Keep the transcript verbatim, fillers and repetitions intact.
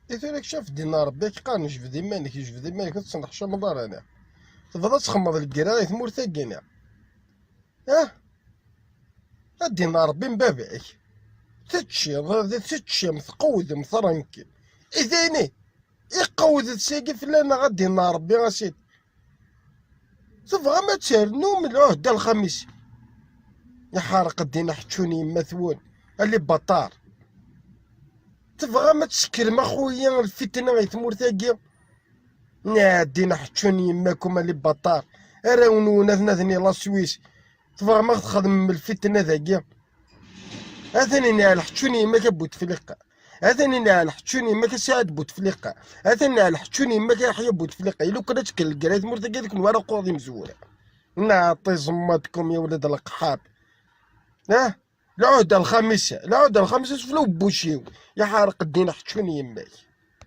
I tura kcaf ddin n Ṛebbi, ak qqaren jbed iman-ik, jbed iman-ik, ur tettneḥcameḍ ara, neɣ? Tebɣiḍ ad txemmeḍ lgirra i tmurt-agi, neɣ? Ah? A ddin n Ṛebbi n baba-k. Teččiḍ, teččim, tqewwdem, tranquille. I tayni, iqewwed-d sagi fell-aneɣ a ddin n Ṛebbi, a sidi. Tebɣam ad ternum lɛuhda lxamis? Iḥerq ddin, ḥeččun yemma-twen, a les bâtards. Tebɣam ad teskrem a xuya lfitna i tmurt-agi? Nɛeddi neḥčun yemma-kum a les bâtards. Arraw-nwen ad naden i la Suisse. Tebɣam ad txedmem lfitna dagi? Atan inɛel ḥeččun yemma-k a Butefliqa. Atan inɛel ḥeččun yemma-k a Saɛid Butefliqa. Atan inɛel ḥeččun yemma-k a Yeḥya Butefliqa. Ilukan ad tekker lgirra i tmurt-agi ad ken-wara qquḍ imezwura. Nɛeṭṭi ẓemmatkum ya wlad leqḥab. Ah? Lɛuhda lxamisa, lɛuhda lxamisa sufella ubbuc-iw. Iḥerq ddin ḥeččun yemma-k.